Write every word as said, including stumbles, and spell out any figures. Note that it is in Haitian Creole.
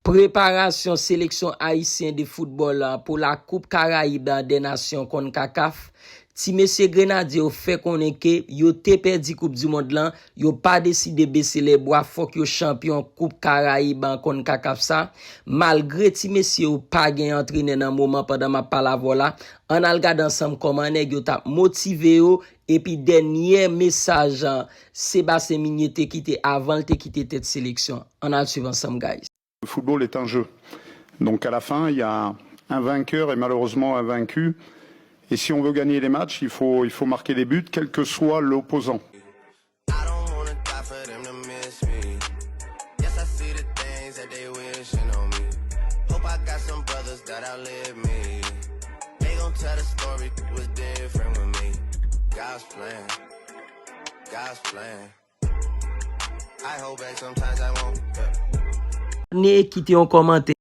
Preparasyon seleksyon ayisyen de foutbòl pou la Koup Karayib dè Nasyon, konkakaf. Ti mesye Grenadye yo fè konnen ke yo te pèdi Koup di mond lan, yo pa deside bese lè bwa, fòk yo chanpyon Koup Karayib konkakaf sa. Malgre ti mesye yo pa gen antrenè nan moman pandan m ap pale avè w la, ann al gade ansanm kòman nèg yo t ap motive yo, epi dènyè mesaj Sébastien Migné te kite avan l te kite tèt seleksyon. Ann al swiv ansanm, guys. Le football est un jeu. Donc à la fin, il y a un vainqueur et malheureusement un vaincu. Et si on veut gagner les matchs, il faut, il faut marquer des buts, quel que soit l'opposant. I don't wanna die for them to miss me. Yes, I see the things that they wishing on me. Hope I got some brothers that outlive me. They gon' tell the story was different with me. God's plan, God's plan. I hold back sometimes I won't. Yeah. Ne kite yon kòmantè